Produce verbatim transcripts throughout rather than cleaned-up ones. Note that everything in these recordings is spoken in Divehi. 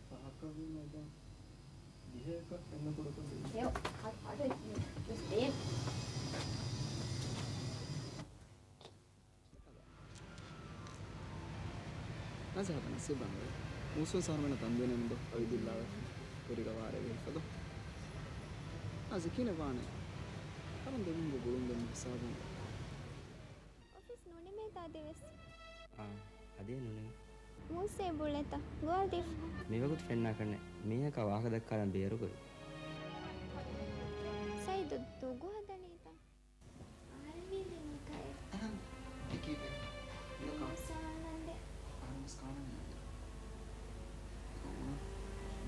ފަހަކަށްވީމަ ދެން ދިހައަކަށް އެންމެ ކުޑަކޮށް ދެއްވީ. ހެޔޮ، ހަ-، ހަ-، ޖަސްޓް ދޭން. ނާޒި ހަދާ ނަސީބު ރަނގަޅު. މޫސު ސާރުމެންނަށް ތަންދޭނެ މިދޯ އޮތް ދިއްލާވެ. ކުރީގަ ވާރޭގެ ހިފަދޯ. ނާޒި ކިހިނެއް ވާނެ؟ އަޅުން ދެމީހުންގެ ގުޅުން ދެން ހިސާބުން. އޮފީސް ނުނިމޭ ތާދެވެސް. އާ، އަދި ނުނި. މޫސޭ ބުޅޭތަ؟ ގޮވާލް ދީފަ. މިވަގުތު ފެންނާކަށްނެ. މީހަކާ ވާހަކަ ދައްކާލަން ބޭރުގައި. ސައިދު ދުގު ހަދަނީތަ؟ އާރްވީ ދިނީތަ އޭ؟ އަހަން. އެކީ ބޭ. ލޮކާ. މޫސާ އަންނަންދެ. އަހަން މިސް ކާނަނީ އަދި.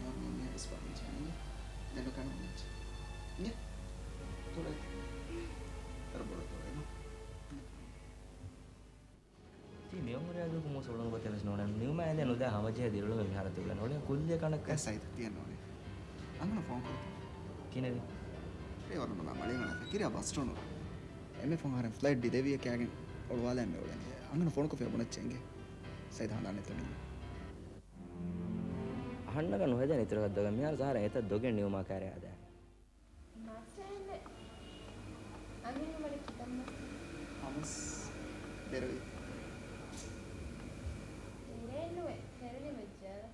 ނޯމަލް މީހަކު ސްޕާޓް މި ޗާނަލް. ދެން ކަނު މެޗް. އިނގޭ. ތޮޅޭ. އަރަ ބޮޑަށް ތޮޅޭ ނޯ. ތީ މިއޮން ރޭ އަދުގެ މޫސަ އުޅުނު ގޮތެއް ވެސް ނޯންނަން. ނިއުމާ އެދެ ނުދާ ހަމަޖެހޭ ދިރިއުޅުމެއް މިހާރަށް ތި އުޅެން. އޮޅި ކުއްލިއަކަށް ނައްކާ. އެ ސައިދު ތިޔަ ނޯނެ. އަނގަނަށް ފޯން ކުރޭ. ކިހިނެއްވީ؟ ރޭ ވަރުނުމާ މަޅީ ނަން ފެކިރިއާ ބަސް ޓޫނު. އެންމެ ފޯން ހަރެން ފްލައިޓް ޑިލޭވިއްޔާ ކާގެން އޮޅުވާލައި މި އުޅެނީ. އަނގަނަށް ފޯނުކޮށްފި ބުނައްޗޭ އިނގޭ. ސައިދު ހަނދާން ނެތުނީ. އަހަންނަކަށް ނުހެދޭ އިތުރަކަށް ދޮގެއް. މިހާރު ޒަހަރަ އެތައް ދޮގެއް ނިއުމާ ކާރޭ ހަދާ. މާސްޓަރ އެންމެ އަންހެނުން ވަނީ ކިތަންމެ؟ ހަމަސް ދެރަވި. ދެރައެއްނުވޭ، ފެރުލި ވެއްޖެ އަވަސް.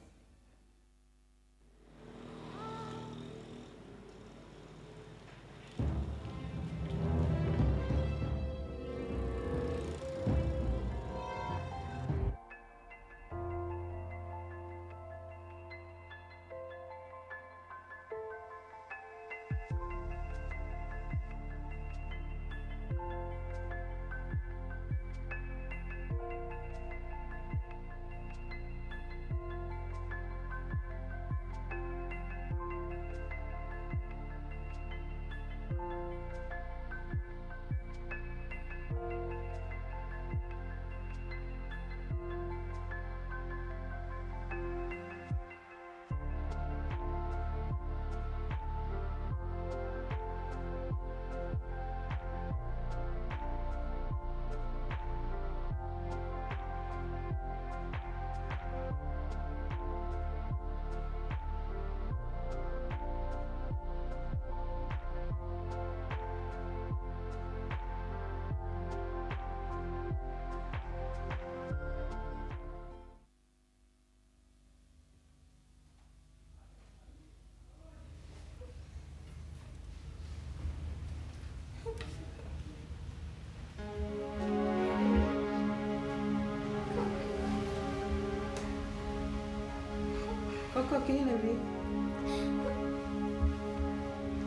ކޮއްކޮ ކިހިނެއްވީ؟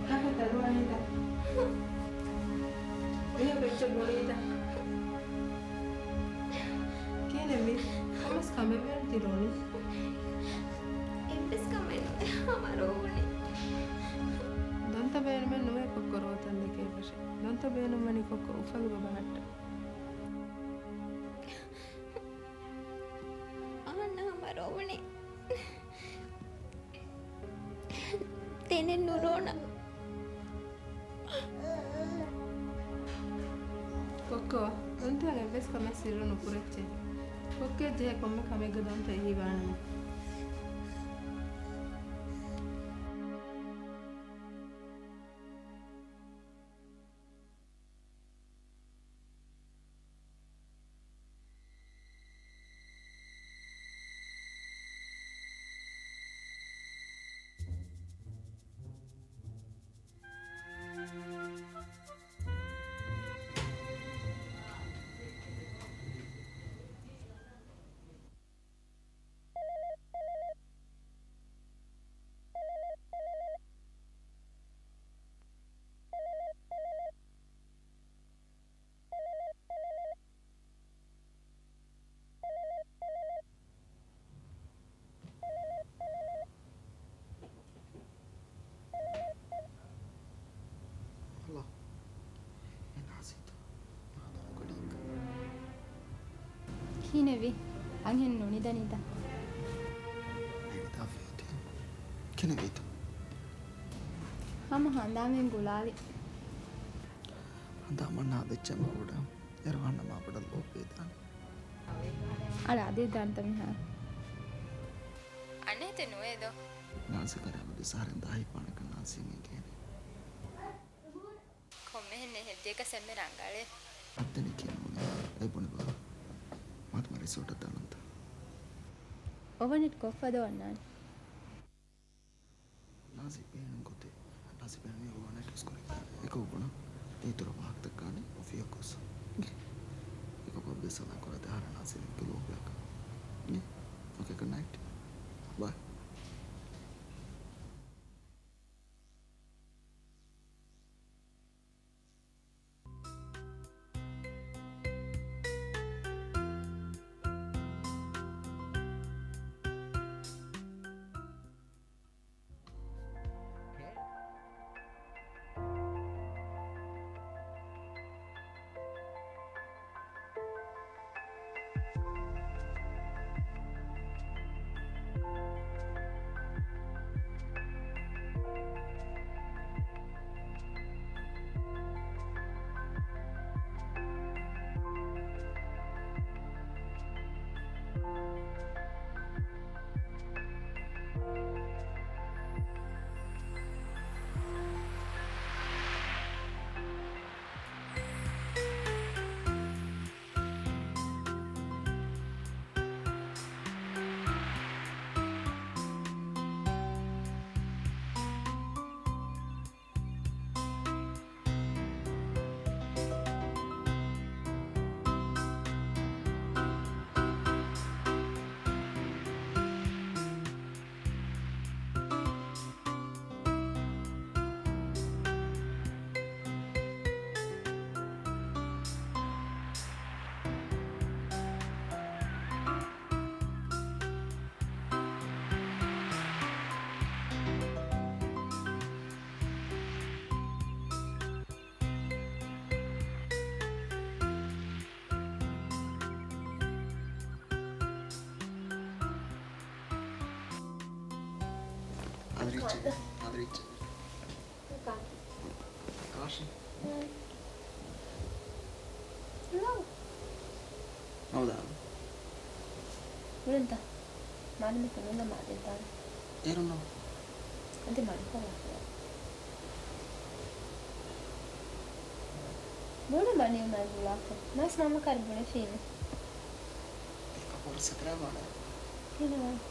ކާކަށް ތަދުވާނީތަ؟ މީހަކު އެއްޗެއް ބުނީތަ؟ ކިހިނެއްވީ؟ ކޮންމެސް ކަމެއް ވެރި ތި ރޯނި؟ އެއްވެސް ކަމެއް ނުވޭ، ހަމަ ރޯވުނީ. ދޮންތަ ބޭނުމެއް ނުވޭ ކޮއްކޮ ރޯތަން ދެކޭ ފަށެ. ދޮންތަ ބޭނުން ވަނީ ކޮއްކޮ އުފަލުގަ ބަހައްޓަ. އަހަންނަށް ހަމަ ރޯވުނީ. ދެނެއް ނުރޯނަ. ކޮއްކޮ، ދޮންތައަށް އެއްވެސް ކަމެއް ސިއްރު ނުކުރައްޗޭ. ކޮއްކޮއަށް ޖެހޭ ކޮންމެ ކަމެއްގަ ދޮންތަ އެހީ ވާނަމޭ. ކިހިނެއްވީ؟ އަންހެން ނުނިދަނީތަ؟ ނެވިދާފައި އޮތީ. ކިހިނެއްވީތަ؟ ހަމަ ހަނދާންވެގެން ގުޅާލި. ހަނދާން މަންނަ އަދިއްޗެއް މަ ބޮޑަށް. އޭރު ހަންނަ މާ ބޮޑަށް ލޯބިވެދާނެ. އަޅާ އަދި ދާންތަ މިހާރު؟ އަނެއް ތި ނުވޭދޯ. ނާޒި ކަރާ މި ދުސާރެން ދާހިތް ވާނެކަން ނާޒީ މީގޭނެ. ކޮންމެހެން ހެއްދިޔަކަސް އެންމެ ރަނގަޅޭ. އައްތަނިކޭ ނޫނީ. އެ ބުނި ބަ. މާތަމަ ރިސޯޓަށް ދާނަންތަ؟ އޮވަނެޓް ކޮށްފަދަ ވަންނާނެ. ނާޒި ބޭނުން ގޮތެއް. ނާޒި ބޭނުން އޮވަނެޓް އިސްކުރި. އެކަ އޮވަނަ. އޭތުރަ ވާހަކަ ދައްކާނެ އޮފީހަކުސް. އެކަ ބައްބެ ސަލާ ކުރާ ދާރަ ނާޒި ލިންކު ލޯބިއަކަ. އޮކޭ، ގުޑް ނައިޓް. ބާއް. އަދި ރީއްޗެއް. އަދި ރީއްޗެއް. ކާށި. ނޯ. ހަމަ ދާން. ބުނަންތަ؟ މާލެމެ ފެނުން ދަމާ ދެއްވާނެ. އޭރުން ނޯ. އަދި މަޑުކޮށް ވާފަ. ބުނަ މަނި އުމާ ގުޅާފަ. މާސް މަންމަ ކަރި ބުނެފީމެ. އެކަ ފުރުސަތު ރާ ވާނެ. ކިހިނެއް ވާނެ؟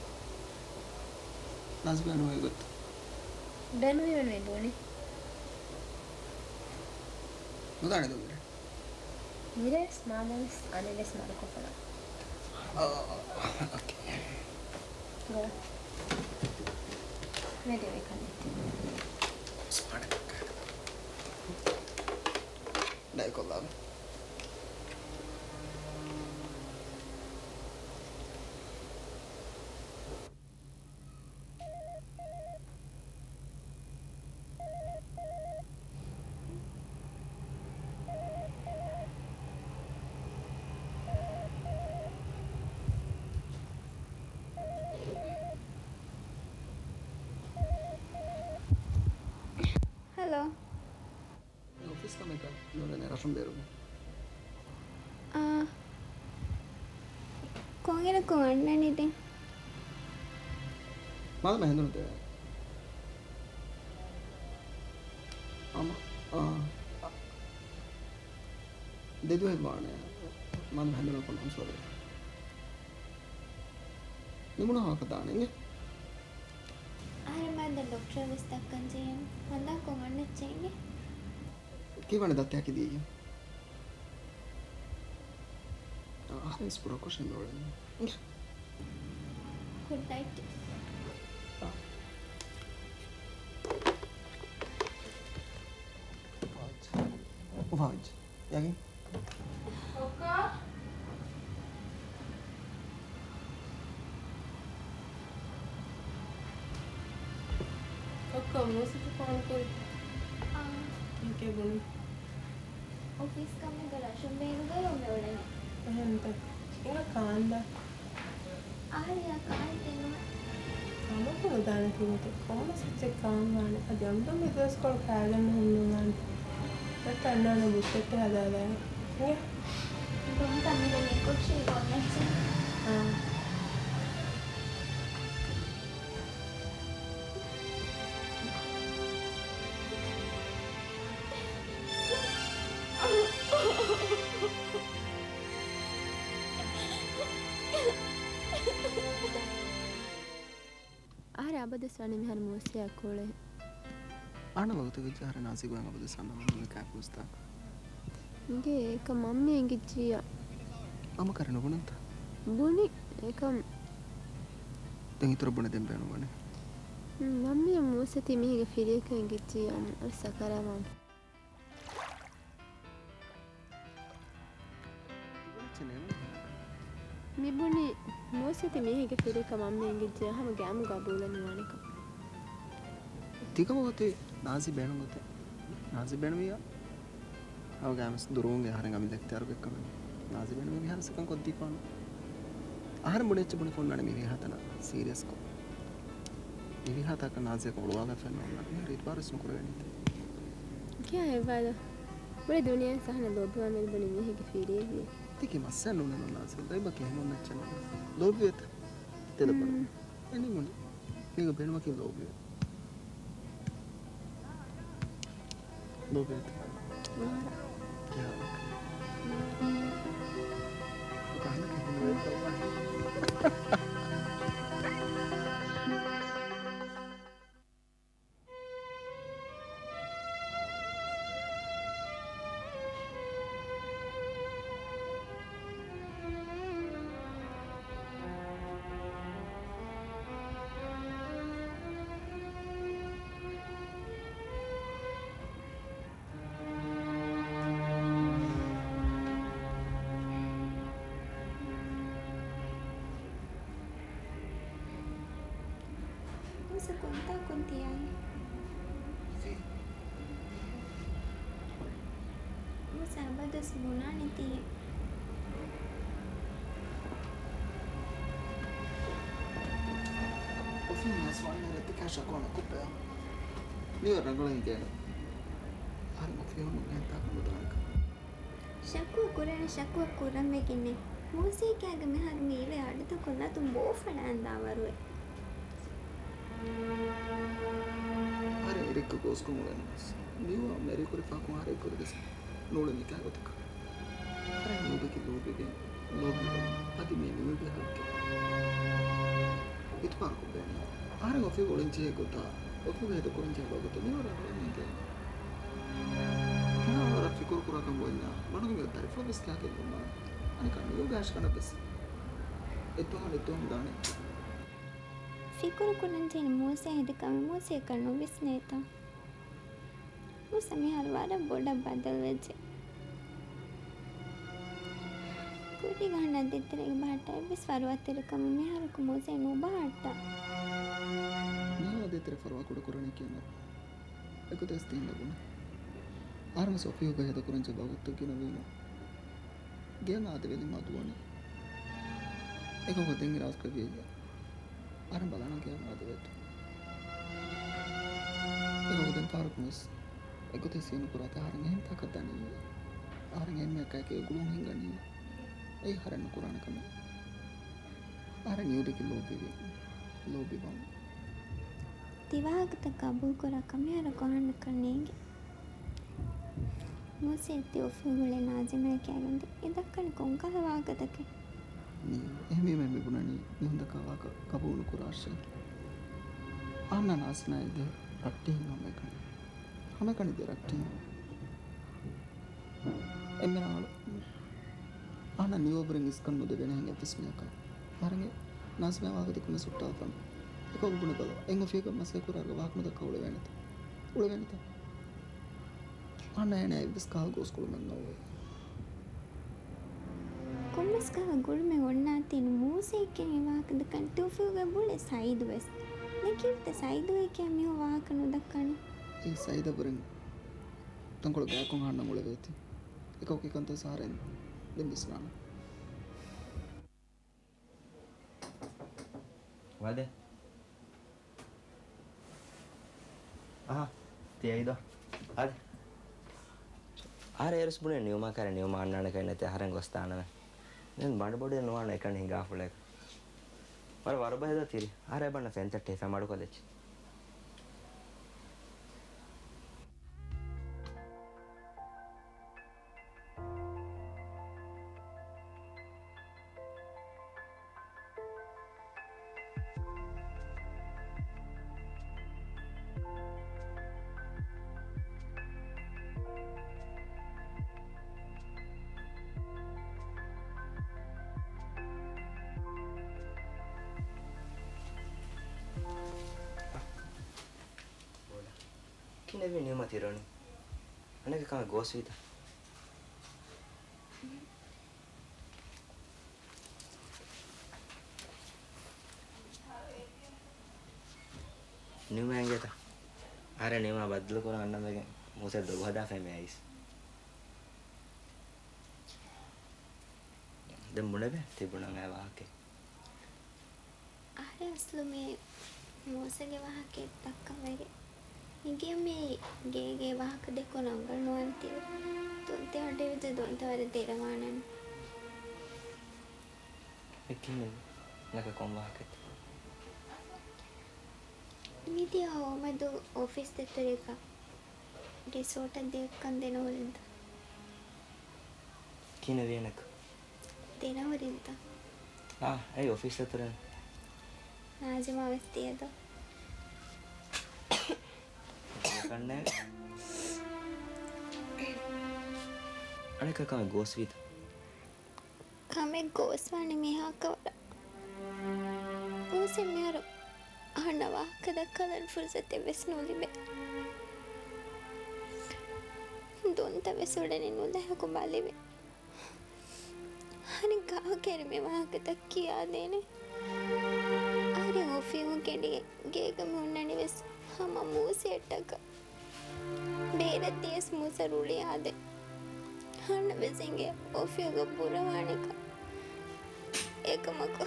ނާޒި ބޭނުމޭ ގޮތް. ބޭނުމީ ވެނުމޭ ބުނި. ނުދާނެ ދޯ މިރޭ. މިރޭސް މާދަންސް އަނެއްވެސް މަރުކޮށްފަލާ. އޯ، އޯކޭ. ގޮވަ. މެދެވޭ ކަންނެތި. ސްމާޓް ކައްކަ. ޑައިކޮށްލާ. ހެލޯ. އޮފީސް ކަމެއްގަ ނޫނޭ ރަށުން ބޭރުގަ. އާ. ކޮންއިރަކު އަންނަނީ ދެން؟ މާދަމާ ހެނދުނު ދެވޭ. އާ، މަ-، އާ، އާ. ދެ ދުވަހެއް ވާނެ. މާދަމާ ހެނދުނަކުން އަންސޯރީ. ނިމުނާ ހާކަ ދާނެ އިނގޭ. އަހަރެން މާ ދެން ޑޮކްޓަރަށް ވެސް ދައްކަން ޖެހޭނެ. ހަނދާން ކޮށް އަންނައްޗޭ އިނގޭ. ކީއްވާނެ ދައްތަ ހަކި ދީގެން. އަހަރެން ވެސް ކުޑަކޮށް އިނދެވޭނެ. އިނގޭ. ގުޑް ނައިޓް. އާ. ވާޖް. ވާޖް. ޔާގިން. ކޮއްކާ. ކޮއްކާ މޫސިކު ފޯނު ކުރި. އާ. އޭކޭ ބުނި. އޮފީސް ކަމެއްގަ ރަށުން ބޭރުގައި އޮންމެ އުޅެނީ. އެހެންތަ؟ އެނގ ކާންދާ. އާރިޔާ ކާންތެއް ނުވޭ. ކަމަކު ނުދާނެ ތިމަތި. ކޮންމެސް އެއްޗެއް ކާންވާނެ. އަދި އަމްދު މި ދުވަސްކޮޅު ކާގެން ހުންނުވާނެ. ދައްތަ އަންނާނެ ބުއްތެއްޓެ ހަދާލާ. އިނގޭ. ދޮންކަ މިހެން އެއްކޮށް ޝޭ ކޮންނެއްޗެއް. އާ. އަހަރެން އަބަދުވެސް ވަނީ މިހާރު މޫސިއާ ކުޅެ. އަންނަ ވަގުތު ވެއްޖެ އަހަރެން ނާޒީ ގޮތަށް އަބަދުވެސް އަންނަ ވަނީ ކާކު އުސްތާ. އިނގޭ އެކަމް މަންމީ އެނގިއްޖިއްޔާ. އަމަ ކަރި ނުބުނަންތަ؟ ބުނި އެކަމް. ދެން އިތުރަށް ބުނެދޭން ބޭނުންވަނީ. މަންމީ މޫސަތީ މީހެއްގެ ފިރިޔަކަށް އެނގިއްޖިއްޔާ ސަކަރާ މަން. މިބުނި މޫސަތީ މީހެއްގެ ފިރިޔަކަށް މަންމީ އެނގިއްޖިއްޔާ ހަމަ ގައިމު ގަބޫލެއް ނުވާނެކަން. ތިކަމަށް އޮތީ ނާޒީ ބޭނުން ގޮތެއް. ނާޒީ ބޭނުމިއްޔާ ހަމަ ގައިމުވެސް ދުރުވުން އަހަރެން އަމިއްލަ އިޚްތިޔާރުގެ ކަމެއް. ނާޒީ ބޭނުމީ މިހާރު ސަކަން ކޮށްދީފާނު. އަހަރެން ބުނި އެއްޗެއް ބުނިފަ އޮންނާނެ މި ވީހާތަނަށް ސީރިއަސްކޮށް. މި ވީހާތަކަށް ނާޒީއަކަށް އޮޅުވާލާފައެއް ނޯންނާނެ. މިހާރު އިތުބާރުވެސް ނުކުރެވޭނީތަ؟ ކިޔާ ހެއްވާލޯ. ބުނި ދުނިޔެ ސަހަނަ ލޯބިވާ މެދު ބުނި މީހެއްގެ ފިރިއެއްވި. ތިކި މައްސަލަ ނޫނެއް ނާޒީ. ދައިބަ ކިހިނެއް ނެއްޗެއް ނޫން. ލޯބިވޭތަ؟ ތެލަބަނު. މް. އެނިމުން. މީގަ ބޭނުމަކީ ލޯބިވޭ. ލޯބިވޭތަ؟ ވާރަ. ޔާ. ކަހަލަ ކިހިނެއް ވެއްޓަ ވާ. މޫސަ ކޮންތާކުން ތިޔައީ؟ މޫސަ އަބަދުވެސް ބުނާނެތީ. އޮފީހުން ވެސް ވަންނަ ރައްދެކާ ޝަކުވާ ނުކޮށްބަޔާ. މީ ރަނގަޅަށް އިނގޭނެ. އަހަރެން އޮފީހުން އެހެން ތާކަށް ނުދާނެކަން. ޝަކުވާ ކުރާނެ، ޝަކުވާ ކުރަން ވެގެންނޭ. މޫސީ ކިޔާގެ މިހާރު މި އިވޭ އަޑިތަކުން ލަތުން ބޯ ފަޅާންދާވަރުވެ. އަހަރެން އިރެއްގަ ގޯސްކޮށް އުޅެނީ ވެސް. މިއުވާ މެރިކުރި ފަހަކުން އަހަރެން އެއްގޮތަކަށް ނޫޅެނީ ކާގޮތަކަށް. އަހަރެން ނިއުބަކީ ލޯބިވޭ، ލޯބިވޭ. އަދި މީ ނިއުބެ ހައްގެއް. އިތުބާރުކޮށް ބޭނުން. އަހަރެން އޮފީހުގަ އުޅެންޖެހޭ ގޮތާ، އޮފީހުގަ ހޭދަކުރަންޖެހޭ ވަގުތު މިވަރަށް ރަނގަޅަށް އެނގޭ. ތިހާ ވަރަށް ފިކުރު ކުރާކަން އޮތްނާ، ބަނޑުގަ މި ދަރިފުޅަށް ވެސް ކިޔާކަށް އެއްލުމާ. އަނެކާ ނިއުބެ އަށް ކަނޑަށް ވެސް އެއްދުވަހު އަނެއްދުވަހު ދާނެ. ފިކުރު ކުރަންޖެހޭނެ މޫސޭ ހެދި ކަމެއް މޫސޭ އެކަން ނުވިސްނޭތަ؟ މޫސަ މިހާރު ވަރަށް ބޮޑަށް ބަދަލުވެއްޖެ. ކުރީގަ ހަންނަ ދޭތެރޭގެ ބަހައްޓާ އެއްވެސް ފަރުވާތެރިކަމެއް މިހާރަކު މޫސައެއް ނުބަހައްޓާ. މީހާ ދޭތެރެ ފަރުވާ ކުޑަކުރަނީ ކިޔަން އެކުދޭސް ތީން ނުބުނެ. އަހަރެން ސޮފީހުގަ ހޭދަކުރަންޖެހޭ ވަގުތު ގިނަވީމަ. ގޭ އާދެވެލި މަދުވަނީ. އެކަކު ދެން އިރާދަކުރެއްވިއްޔާ. އަހަރެން ބަލާނަން ގޭ އާދެވޭތޯ. އެކަކު ދެން ފަހަރަކުން ވެސް އެގޮތަށް ސީނު ކުރާތާ އަހަރެން އެހެން ތާކަށް ދަނީ. އަހަރެން އެންމެ އެކައެކޭ ގުޅުން ހިނގަނީ. އެއީ އަހަރެން ނުކުރާނެ ކަމެއް. އަހަރެން ނިއުދެކި ލޯބިވި. ލޯބިވަން. ތި ވާހަކަތައް ގަބޫލުކުރާ ކަމެއް އަހަރަކު އަހަންނަކަށް ނޭނގެ. މޫސީ އެއްދި އޮފީހުގަ އުޅޭ ނާޒިމާ ކިޔާގެންދި. އެ ދައްކަނީ ކޮންކަހަލަ ވާހަކަތަކެއް؟ މީ އެހެންވީމަ މި ބުނަނީ މީހުން ދައްކާ ވާހަކަ ގަބޫލު ނުކުރާށޭ. އަހަންނާ ނާޒިމާ އެ ދެ ރައްޓެހިން ހަމައެކަނި. ހަމައެކަނި ދެ ރައްޓެހިން. އެންމެ ރަނގަޅު. އަހަންނަށް ނިއުއަށްވުރެން އިސްކަން ނުދެވޭނެހެން އެއްވެސް މީހަކަށް. އަހަރެންގެ ނާޒިމާ ވާހަކަ ދެކުން ވެސް ހުއްޓާލަފާނެ. އެކަކު ބުނެބަލަ. އެއް އޮފީހަކަށް މަސައްކަތް ކުރާއިރު ވާހަކަ ނުދައްކާ އުޅެވޭނެތަ؟ އުޅެވޭނެތަ؟ އަހަންނަށް އޭނަ އެއްވެސް ކަހަލަ ގޯސް ގުޅުމެއް ނޯވޭ. ކޮންމެސް ކަހަލަ ގުޅުމެއް އޮންނާތީ ނޫސޭކޭ އެ ވާހަކަ ދައްކަން ތި އޮފީހުގަ އުޅޭ ސައީދު ވެސް. ދެކެވިތަ ސައީދު އޭކޭ މީހުން ވާހަކަ ނުދައްކަނީ. އެ ސައީދަށްވުރެން ތަންކޮޅެއް ގާތްކޮށް އަހަންނަށް އުޅެވޭތީ. އެކަކު އެކަންތައް ސަހަރެން ދެން ވިސްނާނެ. ވަދެ. އަހަ، ތިޔައިދޯ. އަދި. އަހަރެން އޭރުސް ބުނޭ ނިއުމާ ކާރި ނިއުމާ އަންނާނެކަން ނެތޭ އަހަރެން ގޮސްދާނަމޭ. ދެން ބަނޑުބޮޑުވެ ނުވާނެ އެކަނި ހިނގާފުޅޭ. ވަރަށް ވަރުބަހެދޯ ތިރި. އަހަރެން ބަންނަ ފެންތައްޓެ ހިފަ މަޑުކޮށްލެއްޗި. ކިނެވި ނިއުމަ ތިރޮނި. އަނެކަ ކަމެއް ގޯސްވީތަ؟ ނިއުމަ އެނގޭތަ؟ އަހަރެން ނިއުމަ ބައްދަލު ކުރަން އަންނަން ވެގެން މޫސަ ދޮގު ހަދާފައި މި އައިސް. ދެން ބުނެބެ ތި ބުނަން އައި ވާހަކަ. އަހަރެން އަސްލު މި މޫސަގެ ވާހަކަ ދައްކަން ވެގެން. މިގޭ މި ގޭގެ ވާހަކަ ދެކޮށް ރަނގަޅު ނުވާނެތީވެ. ދޮންތަ އަޑެވިދެ ދޮންތަ ވަރަށް ދެރަވާނަން. އެކި މި ނަކަ ކޮން ވާހަކަތަ؟ މިދިޔަ ހޯމަދޫ އޮފީސް ދެތުރީގަ ރިސޯޓަށް ދިޔަކަން ދެނަ ހުރިންތަ؟ ކިހިނެއް ވީނަކަ؟ ދެނަ ހުރިންތަ؟ އާ، އެއީ އޮފީސް ދެތުރެއް. ނާޒިމާ ވެސް ދިޔަދޯ؟ ކަންނޭ. އަނެކަ ކަމެއް ގޯސްވީތަ؟ ކަމެއް ގޯސްވާނެ މީހާކަށް ވަރަށް. މޫސަ މިހާރު އަހަންނަށް ވާހަކަ ދައްކާލަން ފުރުސަތެއް ވެސް ނުލިބޭ. ދޮންތައް ވެސް އުޅެނީ ނުލާހިކު ބަލިވެ. އަހަރެން ކާކު ކައިރި މި ވާހަކަތައް ކިޔާދޭނެ. އަހަރެން އޮފީހުން ކެނޑިގެން ގޭގަ މި ހުންނަނީ ވެސް ހަމަ މޫސައަށްޓަކާ. ބޭރަށް ދިޔަސް މޫސަ ރުޅިއާދެ. އަހަންނަށް ވެސް އެނގޭ އޮފީހުގަ ބުރަވާނެކަން. އެކަމަކު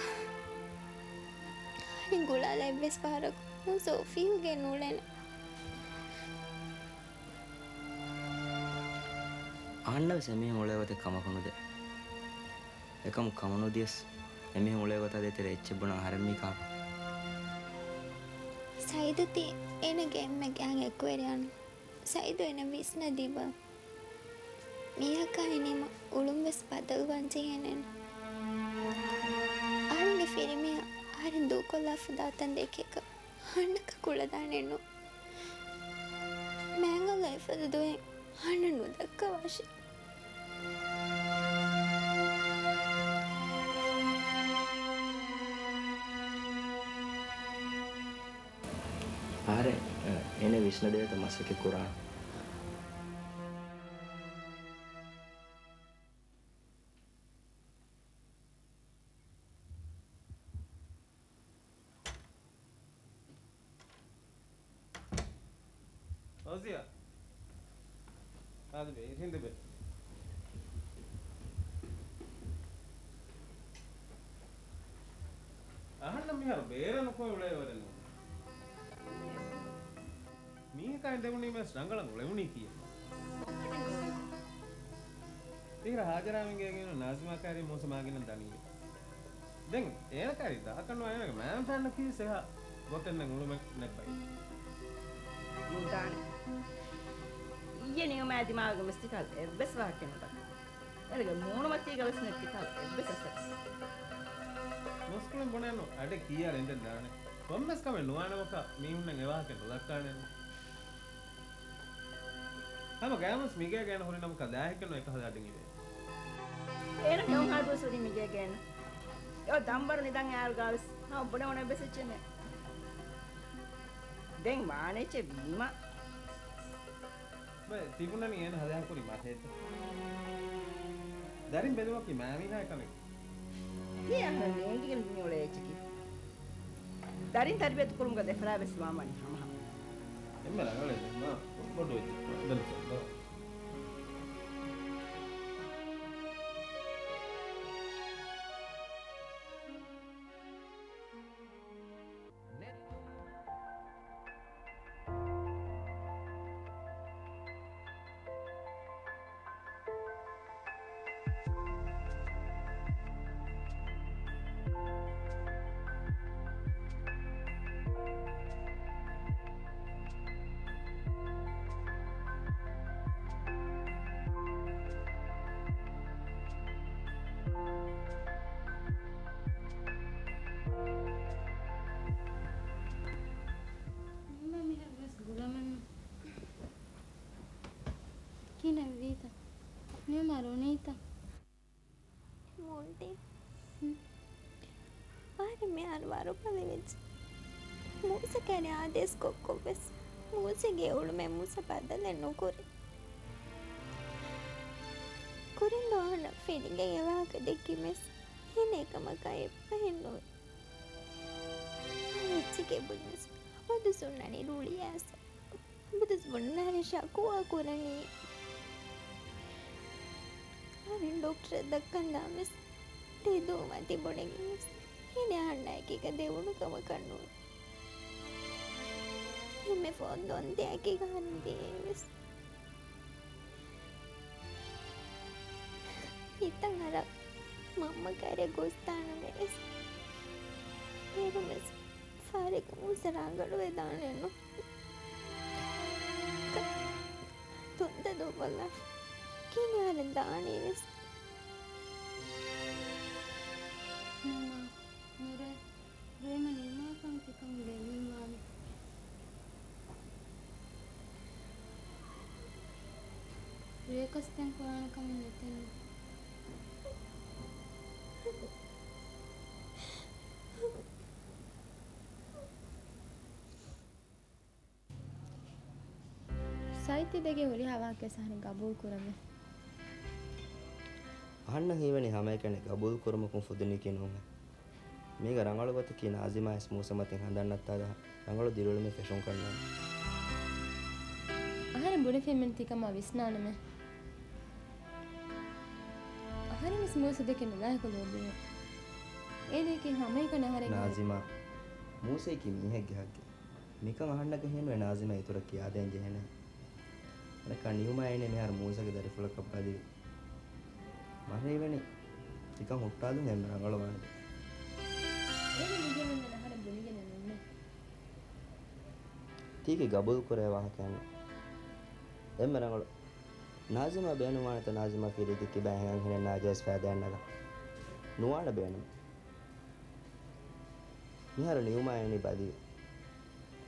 އަހަރެން ގުޅާލާ އެއްވެސް ފަހަރަކު މޫސަ އޮފީހުގައި ނޫޅޭނެ. އަހަންނަށް ވެސް އެމީހުން އުޅޭ ގޮތެއް ކަމަކު ނުދޭ. އެކަމު ކަމުނުދިޔަސް އެމީހުން އުޅޭ ގޮތާ ދޭތެރޭ އެއްޗެއް ބުނަން އަހަރެން މީ ކާކު. ސައިދު ތީ އޭނަގެ އެންމެ ގާތް އެކުވެރިޔާނު. ސައިދު އޭނަ ވިސްނަދީބަ. މީހަކާ އިނީމަ އުޅުން ވެސް ބަދަލުވާން ޖެހޭނެ. އަހަރެންގެ ފިރިމީހާ އަހަރެން ދޫކޮށްލާފަ ދާތަން ދެކޭކަށް އަހަންނަކަށް ކުޅަދާނެއްނު. މާތް އައްލާ އެފަދަ ދުވަހެއް އަހަންނަށް ނުދައްކަވާށި. އަހަރެން، އެ، އޭނަ ވިސްނަދޭތަ މަސައްކަތް ކުރާ. ފައުޒިޔާ. އާދެ ބޭ، އިރު ހިނދެ ބޭ. އަހަންނަށް މިހާރު ބޭރަށް ނުކުމެ އުޅޭ ވަރެއް ނޫން. މީހަކާ އެނދެވުނީމަ ވެސް ރަނގަޅަށް އުޅެވުނީކީއެއް. އިރަށް ހާޖަރާ މި ގޭގައި ނާޒިމާ ކައިރި މޫސަ މާގިނަ ދަނީ. ދެން އޭނަ ކައިރި ދާކަށް ނުވާ އޭނަގެ މައިންފާނަށް ކީއްސެހާ ގޮތެއް ނެތް އުޅުމެއް ނެއްބައި. ނުދާނެ. އިއްޔެ ނިއުމާ ދިމާވިގެ މިސްތިކަލް އެއްވެސް ވާހަކައެއް ނުދައްކާ. އޭނަގެ މޫނުމަތީގަ ވެސް ނެތް ތިކަލް އެއްވެސް އަސަރެއް. މުސްކުޅިން ބުނެއްނު އަޑެއް ކިޔާ ރެނދެން ދާނެ. ކޮންމެސް ކަމެއް ނުވާނަމަކަށް މީހުންނަށް އެވާހަކަ ނުދައްކާނެއްނު. ހަމަ ގައިމުވެސް މިގޭގައި ހުރިނަމަކަށް ލާހިކެއްނު އެކަހަލަ އަޑިން އިވޭ. އޭނަ ކެއުން ހާދުވެސް ހުރީ މިގޭގައި. އެ ދަންވަރު ނިދަން އާރުގާވެސް ހަމަ ބުނެވުނު އެއްވެސް އެއްޗެއް ނެތް. ދެން ވާނެ އެއްޗެއް ވީމަ. ބައެއް ތިބުނަނީ އޭނަ ހަލާކުރި މަށެއްތަ؟ ދަރިން ބެލުމަކީ މާމީހާ ކަމެއް. ތީ އަހަރެން ނޭނގިގެން ދިނި އުޅޭ އެއްޗަކީ. ދަރިން ތަރުބިޔަތު ކުރުމުގަ ދެފަރާތް ވެސް ވާން ވަނީ ހަމަހަމަ. އެންމެ ރަނގަޅަށް ނާ ބޮޑު ވެއްޖެ. ދެން ސައްލޯ. ވަރުބަލިވެއްޖެ. މޫސަ ކައިރި އާދޭސް ކޮށްކޮށްވެސް މޫސަގެ އުޅުމެއް މޫސަ ބަދަލެއް ނުކުރި. ކުރިން ދޯ އަހަންނަށް ފެނިގެން އެވާހަކަ ދެއްކީމެސް ހެން އެކަމަކާ އެއްބަހެއް ނުވި. އެއްޗެކޭ ބުންޏަސް އަބަދުސް އޮންނަނީ ރުޅިއައިސް. އަބަދުސް ބުންނާނެ ޝަކުވާ ކުރަނީ. އަހަރެން ޑޮކްޓަރަށް ދައްކަން ދާންވެސް ތެދުވުމާ ތިބުނެގެންވެސް ހިނެ އަހަންނާ އެކީގަ ދެވުނު ކަމަކަށް ނޫން. އެންމެ ފަހުން ދޮންދެއަކީގަ ހަނދީވެސް. ހިތަށް އަރާ މަންމަ ކައިރިއަށް ގޮސްދާނަމޭވެސް. އޭރުވެސް ފާރެއްގަ މޫސަ ރަނގަޅުވެދާނެއްނު. ތުންތަ ދޮށްވަލާ ކިނި އަހަރެން ދާނީވެސް. ނޫނާ، ނުރޭ، ރޭމަ ނިންމާފަން ތިކަން ބޭނުންވާނެ. ރޭކަސް ދެން ކުރާނެ ކަމެއް ނެތެއްނު. ސައިތި ދެގެ ހުރިހާ ވާހަކައެއް އަހަރެން ގަބޫލު ކުރަމޭ. އަހަންނަށް ހީވަނީ ހަމައެކަނި ގަބޫލު ކުރުމަކުން ފުދުނީކީ ނޫންހޭ. މީގަ ރަނގަޅު ގޮތަކީ ނާޒިމާވެސް މޫސަ މަތިން ހަނދާން ނައްތާލާ ރަނގަޅު ދިރިއުޅުމެއް ފެށުންކަންނޭނގެ. އަހަރެން ބުނެފީމެން ތިކަމާ ވިސްނާނަމޭ. އަހަރެންވެސް މޫސަ ދެކެ ނުލާހިކު ލޯބިވޭ. އޭނައަކީ ހަމައެކަނި އަހަރެންގެ ނާޒިމާ، މޫސައަކީ މީހެއްގެ ހައްގެއް. މިކަން އަހަންނަކަށް ހީނުވޭ ނާޒިމާ އިތުރަށް ކިޔާދޭން ޖެހޭނެ. އަނެއްކާ ނިއުމާ އޭނަ މިހާރު މޫސަގެ ދަރިފުޅަކަށް ބަލިވި. މަށެވެނީ ތިކަން ހުއްޓާލުން އެންމެ ރަނގަޅުވާނެ. އޭނަ މި ގޭނުން އަހަރެން ބުނިގެނެއް ނޫނޭ. ތީކީ ގަބޫލު ކުރޭ ވާހަކައެއްނު. އެންމެ ރަނގަޅު. ނާޒިމާ ބޭނުންވާނެތަ ނާޒިމާ ފިރިގެ ކިބައިން ހިނގަން ހިނެއް ނާޒިޔާވެސް ފައިދައެއް ނަގާ. ނުވާނެ ބޭނުމެއް. މިހާރު ނިއުމާ އެނި ބަލި.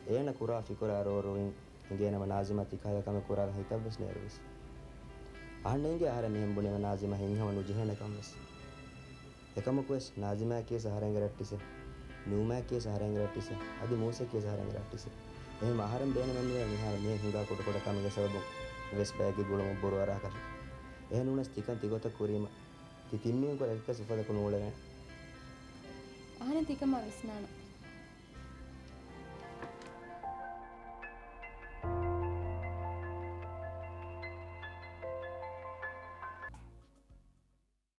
އޭނަ ކުރާ ފިކުރާ ރޯރުއިން އިނގޭނަމަ ނާޒިމާ ތިކަހަލަ ކަމެއް ކުރާކަށް ހިތަށްވެސް ނޭރުވެސް. އަހަންނަށް އިނގޭ އަހަރެން މިހެން ބުނީމަ ނާޒިމާ ހިތްހަމަ ނުޖެހޭނެ ކަންވެސް. އެކަމަކުވެސް ނާޒިމާއަކީވެސް އަހަރެންގެ ރައްޓިސެއް، ނިއުމާއަކީވެސް އަހަރެންގެ ރައްޓިސެއް، އަދި މޫސައަކީވެސް އަހަރެންގެ ރައްޓިސެއް. އެހެންވީމަ އަހަރެން ބޭނުމެއްނުވޭ މިހާރު މިއެއް ހިނގާ ކުޑަކުޑަ ކަމެއްގެ ސަބަބުން ވެސް ބައެއްގެ ގުޅުމަށް ބުރުއަރާކަށެއް. އެހެން ނޫނަސް ތިކަން ތިގޮތަށް ކުރީމަ ތި ތިންމީހުން ކުރެ އެކަކަސް އުފަލަކު ނޫޅެވޭނެ. އަހަރެން ތިކަމާ ވިސްނާނަން.